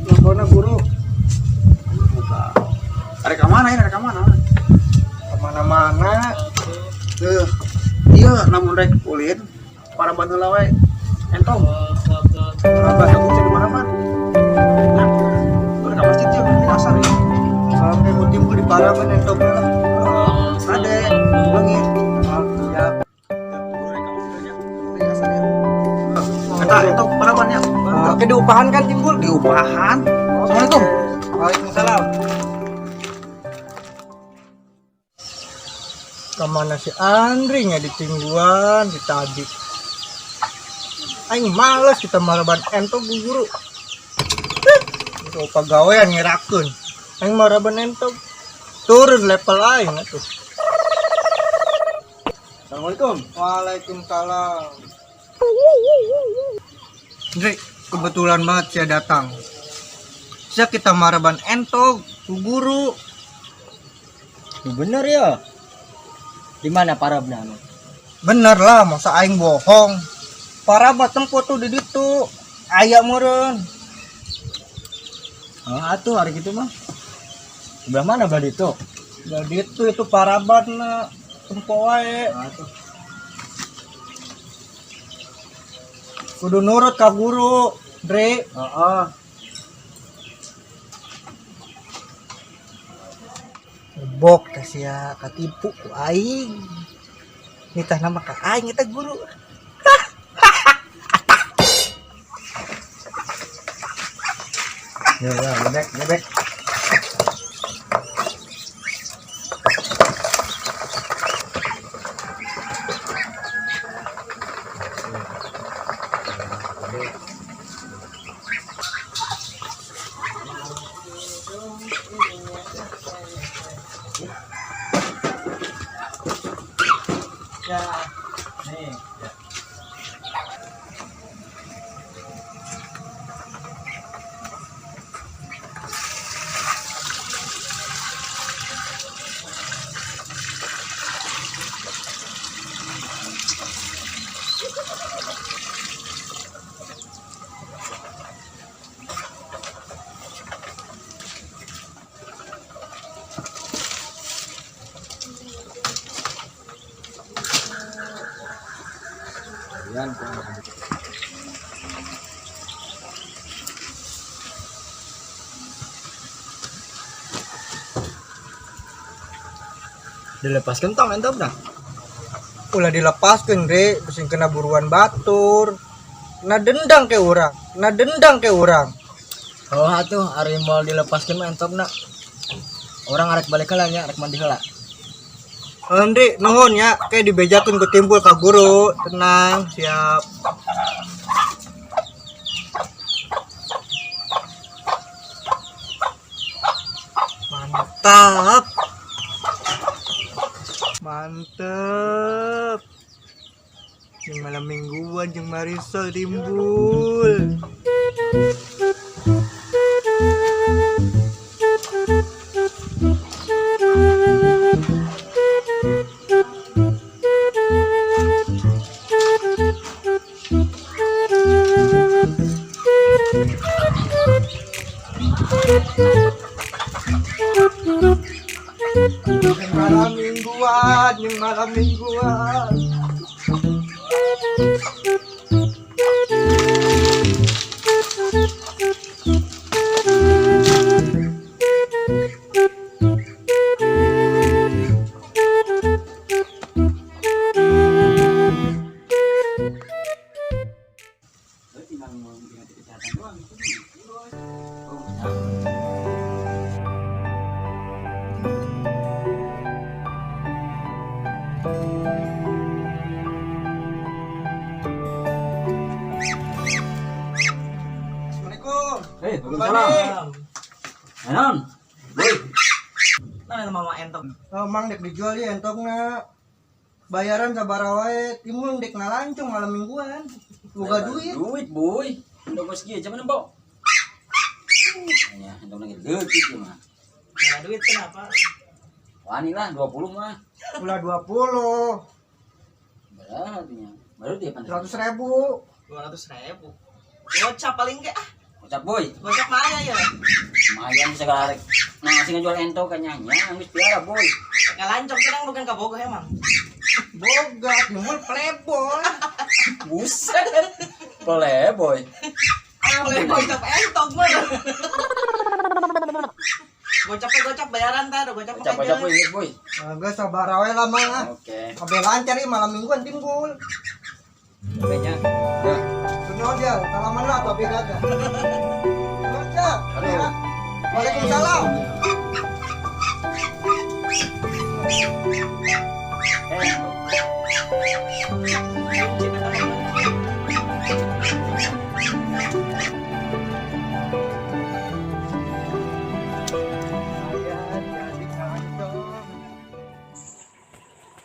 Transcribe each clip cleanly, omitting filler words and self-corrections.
Nelponna guru. Buka. Arek ka mana ya? Arek ka mana? Kemana-mana. Tuh. Iya, namun rek ulin paraban heula we. Entong. Paraban aku cari paraban. Nah, udah ka masjid ya, di asar ya. Kalau kayak timbul di paraban entongnya lah. Sade, leungit. Ah, siap. Eta entong parabannya. Oke, diupahan kan timbul? Diupahan. Assalamualaikum. Waalaikumsalam. Kemana si Andri nya ditingguan di tadi. Aing males kita maraban entog ku guru. Itu pagawean ngerakeun. Aing maraban entog. Turun level aing atuh. Assalamualaikum. Waalaikumsalam. Andri, kebetulan banget saya datang. Saya kita maraban entog ku guru. Bener ya. Di mana parabna? Bener lah, masa aing bohong. Parabat tempo tuh di ditu. Aya meureun. Oh, atuh hari gitu mah. Sebelah mana belah itu? Belah ditu itu parabat na tempo wae. Atuh. Kudu nurut ka guru, Dre. Heeh. Bok kasih ya katipu ku aing. Nitah nama ka aing eta guru. Ya, ya, bebek, bebek. Ya, nih. Yan, dilepaskan tong entop dah. Ulah dilepaskeun, Dre, bisi kena buruan batur. Nah dendang ke urang, nah dendang ke urang. Oh atuh ari moal dilepaskeun mah entopna. Orang arek balik heula nya, arek mandi heula. Andri, nuhun ya, kayak dibejakeun ku timbul ka guru. Tenang, siap. Mantap. Mantap. Jeung malam mingguan jeung Marisol timbul. Malam mingguan, jeung malam mingguan. Assalamualaikum. Hei, waalaikumsalam. Enon. Boy. Nah, mama entop. Oh, mang dek dijual ya entongna. Bayaran sabaraha wae, timbul dek ngalancung malam mingguan. Boga duit. Duit, boy. Entong geus kieu cuman nempo. Ya, entong lagi leutik ieu mah. Nah, duit kenapa? Wani lah 20 mah. Ulah 20. Berapa artinya? Baru dia pandai. 100.000. 200.000. Gocap paling ge ah. Gocap boy. Gocap mana ya? Lumayan bisa garek. Nah, masih ngejual entog kan nya, geus piara boy. Ngalancong sedang bukan ka Bogo emang. Boga, timbul playboy. Buset. Playboy. Playboy gocap entog mah. Gocap gocap bayaran tar, gocap Gocap gocap boy, geus boy. Nah, geus sabar we lah mah. Ah. Oke. Kabeh lancar ieu malam mingguan timbul. Oke nya. Kunaon dia? Salaman lah tapi gagah. Gocap. Halo. Waalaikumsalam.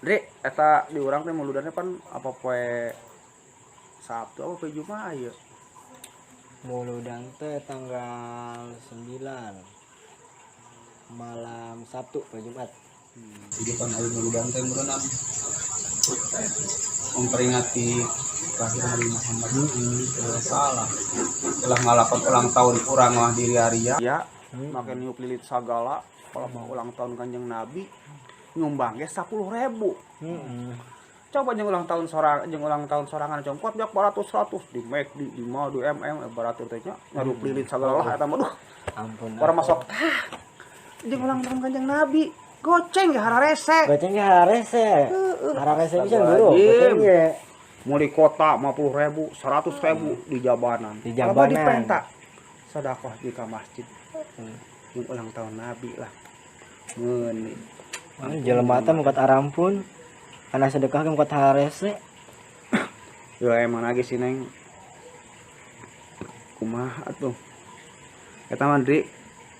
Dri, eta di urang teh muludannya pan apa poe Sabtu apa poe Jumat ya? Muludan teh tanggal 9 malam Sabtu ke Jumat. Jadi kan ayeuna muludan teh meureunna memperingati kelahiran Nabi Muhammad. Salah. Telah ngalakon ulang tahun urang mah diri ria. Ya, make niup lilit sagala kalau mau ulang tahun Kanjeng Nabi nyumbang ge 10.000. Coba jeung ulang tahun sorang jeung ulang tahun sorangan congkot jak baratus-ratus di McD di ma di MM baratus teh nya ngarup lilit sagala lah eta mah duh. Ampun. Orang masuk tah. Jeung ulang tahun Kanjeng Nabi goceng ge hararese. Goceng ge hararese. Hararese bisa guru. Goceng ge Muli kota 50.000, 100.000 di Jabanan. Di Jabanan. Kalau dipenta sedekah di ka masjid. Jeung ulang tahun Nabi lah. Meuni. Jelema teh mukat arampun. Karena sedekah ge mukat hararese. Ya emang lagi sih Neng. Kumaha atuh. Eta mah Dri,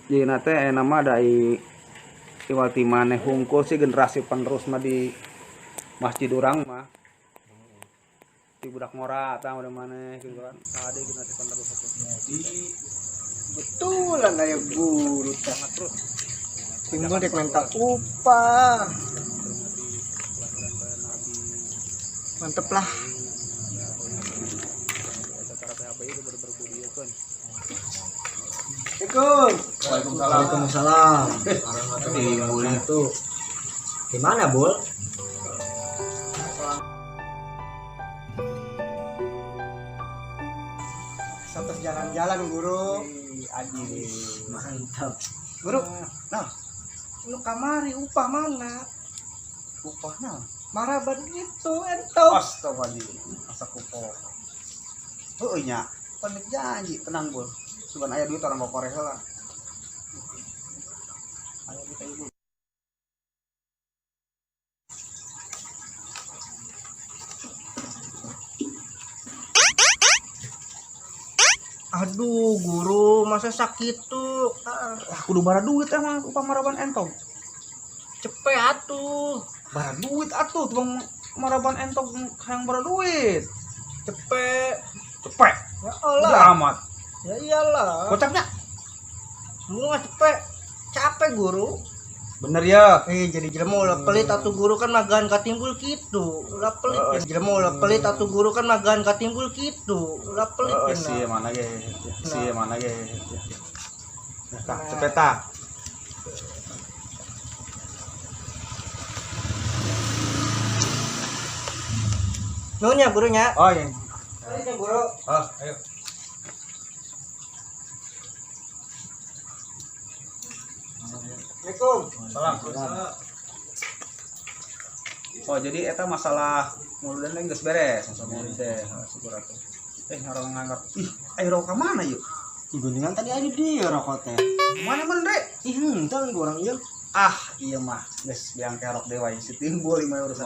jeung teh aya nama da iwal ti maneh hungkul sih generasi penerus mah di masjid urang mah. Di budak ngora tah udah maneh gitu kan. Ade generasi penerus atuh. Jadi betulan aya guru teh terus. Timbul dek minta upah. Mantep lah. Assalamualaikum. Waalaikumsalam. Waalaikumsalam. Warahmatullahi wabarakatuh. Gimana, Bul? Satu jalan-jalan guru. Aji. Mantap. Guru. Nah, lu kamari upah mana? Upah nah. Maraban itu entog. Astagfirullahaladzim. Asa kupo. Heueuh nya. Pan janji tenang, Bul. Sugan aya duit orang kokore heula. Ayo kita ibu. Aduh, guru, masa sakit tuh? Lah kudu bara duit emang upah maraban entog. Cepet atuh. Bara duit atuh tukang maraban entog hayang bara duit. Cepet. Cepet. Ya Allah. Udah amat. Ya iyalah. Kocaknya. Lu nggak cepet. Capek guru. Bener ya. Jadi jelema ulah pelit atuh guru kan magan katimbul kitu. Ulah pelit ya. Jelema ulah pelit atuh guru kan magan katimbul kitu. Ulah pelit ya. Si mana ge. Si mana ge. Tah, cepet tah. Nuhun ya gurunya. Oh iya. Nuhun ya guru. Oh, ayo. Assalamualaikum. Salam. Oh, jadi eta masalah muludan teh geus beres, masalah mulud teh. Syukur atuh. Orang nganggap, ih, ayo rokok ka mana yuk? Ih, guntingan tadi ada di rokok teh. Mana mana, Dre? Ih, henteu urang ieu. Ah, iya mah, geus biang kerok dewa si timbul lima urusan.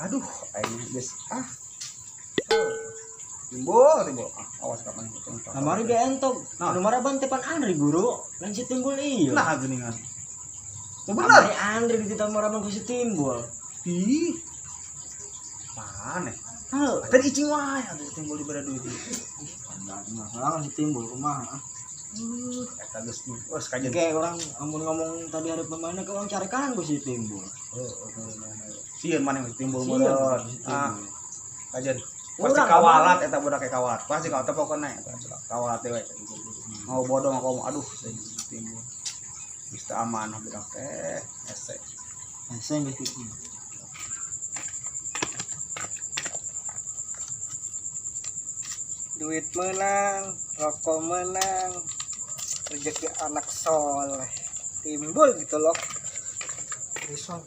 Aduh, aing geus ah. Timbul, timbul. Ah, awas kapan itu. Kamari ge entog. Nah. Anu maraban teh pan Andri guru, lain si timbul ieu. Nah, geuningan. Tuh bener. Kamari Andri dititah maraban ku si timbul. Ih. Mana? Heuh. Tadi icing wae atuh si timbul dibere duit. Nah, masalah kan si timbul kumaha. Eta geus geus kajen. Oke, orang amun ngomong tadi hari pemainnya ke orang carekan ku si timbul. Sieun maneh si timbul Sieun meureun. si Ah, timbul. kajen. Pasti Urang, kawalat eta budak e kawalat. Pasti kau tepokkeun eta kawalat dewe. Mau bodoh mau aduh timbul. Geus teu amanah budak teh hese. Hese geus kitu. Duit menang, rokok menang, rezeki anak soleh timbul gitu loh. Risau.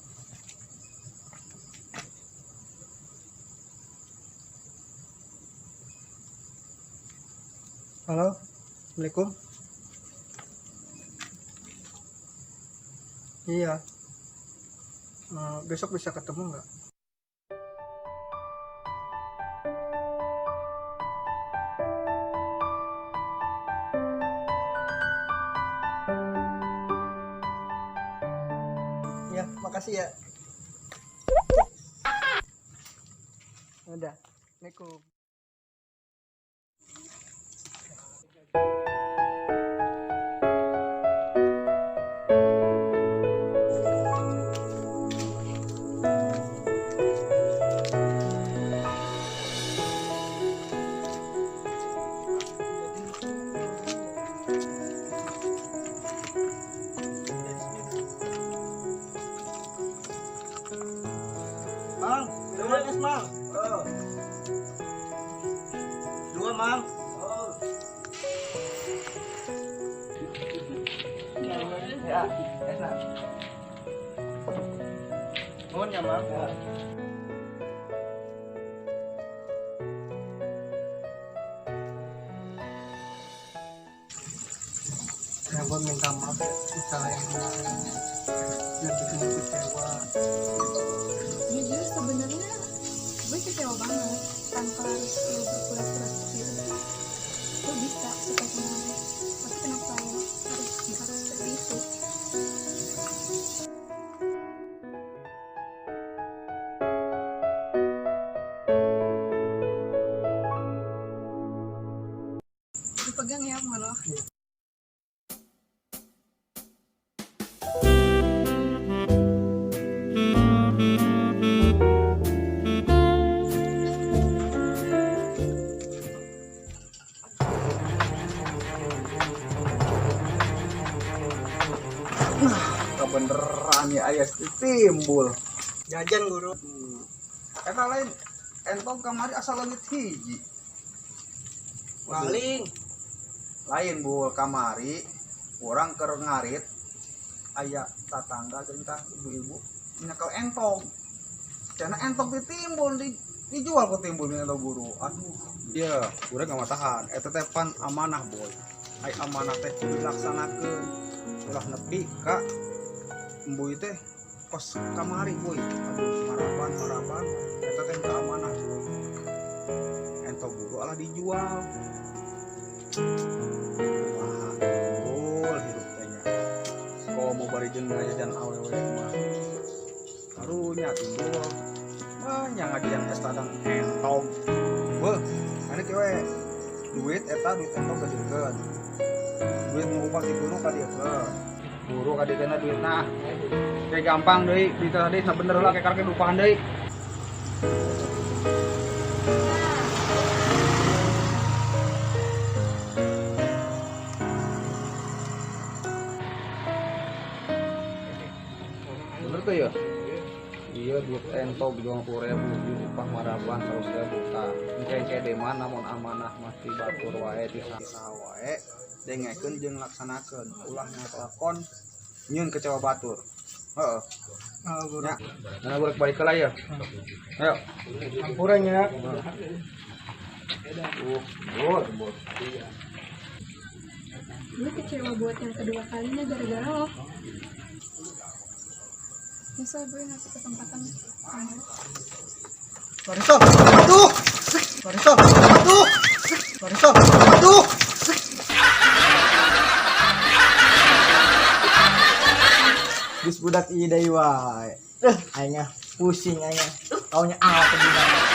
Halo, assalamualaikum. Iya. Besok bisa ketemu nggak? Ya, makasih ya. Udah, assalamualaikum. Mang, dua es mang. Oh. Dua mang. Oh. Ya, enak. Nuhun ya, Mang. Ya. Ya, gue minta maaf ya, usaha yang kemarin. Biar bikin kecewa. Jujur sebenarnya gue kecewa banget. Tanpa harus lo berpura-pura seperti itu tuh, lo bisa suka sama lo. Tapi kenapa lo harus dipaksa seperti itu? Dipegang ya, mohon lo. Kebeneran ya aya timbul. Jajan guru. Eta lain entong kamari asal leungit hiji. Paling lain bul kamari urang keur ngarit aya tatangga cerita ibu-ibu nyekel entong. Cenah entong ditimbul dijual ku timbul entong guru. Aduh, iya, urang gak tahan. Eta teh pan amanah boy. Ai amanah teh kudu dilaksanakeun. Ulah nepi ka embuy teh kos kamari boy. Aduh, maraban eta teh ka amanah boy. Entong guru alah dijual. Wah, timbul hirup teh nya. Komo bari jeung ngajajan awewe mah. Karunya timbul. Mah nya ngajajan es tadang entong. Beuh, ane kieu we. Duit eta duit entong kadieukeun. Duit nu upah si guru kadieukeun. Guru kadiekeunna duitna. Kayak gampang deui, duit tadi nah bener lah kayak karek upahan deui. Bener tuh ya? Iya, duit entog 20.000, diupah maraban 100.000 tah. Engke-engke de mana mun amanah mah ti batur wae ti saha wae dengekeun jeung laksanakeun, ulah ngalakon nyieun kecewa batur. Heeh. Oh, guru. Ya. Nah, boleh balik lah ya. Ayo. Hampura nya. Bur, bur. Gue kecewa buat yang kedua kalinya gara-gara lo. Misal gue ngasih kesempatan sama lo. Mariso, aduh. Mariso, aduh. Mariso, aduh. Geus budak ieu deui wae. Aing pusing aing. Taunya apa gimana.